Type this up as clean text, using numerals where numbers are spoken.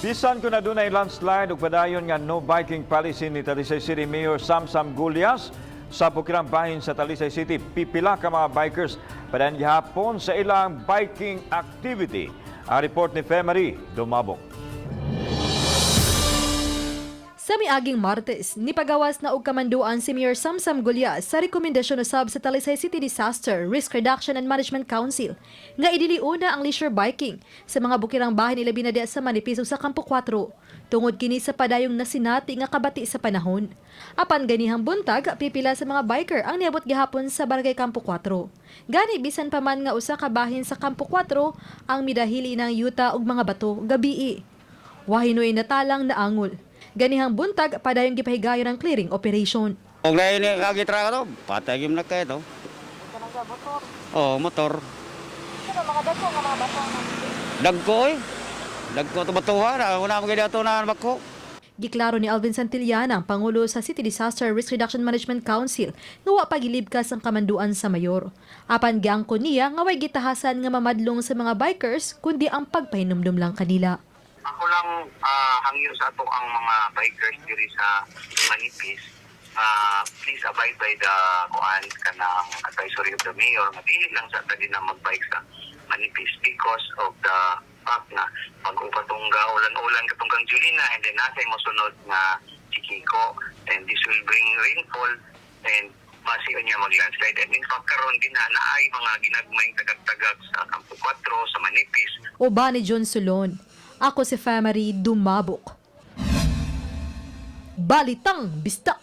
Bisan kung adunay landslide ug padayon nga no biking policy ni Talisay City Mayor Samsam Gullas sa bukirang bahin sa Talisay City, pipila ka mga bikers padayon gihapon sa ilang biking activity. Ang report ni Femery Dumabok. Sa miaging Martes, nipagawas na og kamanduan si Mayor Samsam Gullas sa rekomendasyon usab sa Talisay City Disaster Risk Reduction and Management Council nga idiliuna ang leisure biking sa mga bukirang bahin, ilabi na diha sa Manipis ug sa Campo 4, tungod kini sa padayong nasinati nga kabati sa panahon. Apan ganihang buntag, pipila sa mga biker ang niabot gihapon sa Barangay Campo 4. Gani bisan pa man nga usa ka bahin sa Campo 4 ang midahili ng yuta ug mga bato gabii, wa hinuoy natalang naangol. Ganihang buntag, padayong gipahigayon ang clearing operation. Kung lain ni kagitra to, patay gyud na kay to. Oh, motor. Mga dagko nga mga bato? Dagko eh. Dagko to batuha na una mo gyud ato na bako. Giklaro ni Alvin Santillana, ang Pangulo sa City Disaster Risk Reduction Management Council, nga wa pa gilibkas ang kamanduan sa mayor. Apan giangkon niya nga way gitahasan nga mamadlong sa mga bikers kundi ang pagpahinumdum lang kanila. Ako lang hangyo sa ato ang mga bikers diri sa Manipis, please abide by the kuan, kanang advisory of the mayor nga dili lang sa tali na magbike sa Manipis because of the fact na pag upatungga ulan-ulan katunggang Julina and then nasa mosunod nga si Kiko and this will bring rainfall and basi niya mag-landslide. And in fact, karon din na naay mga ginagmayng tagag-tagag sa Campo 4, sa Manipis. Uban ni John Solon. Ako si Famary Dumabok. Balitang Bistak!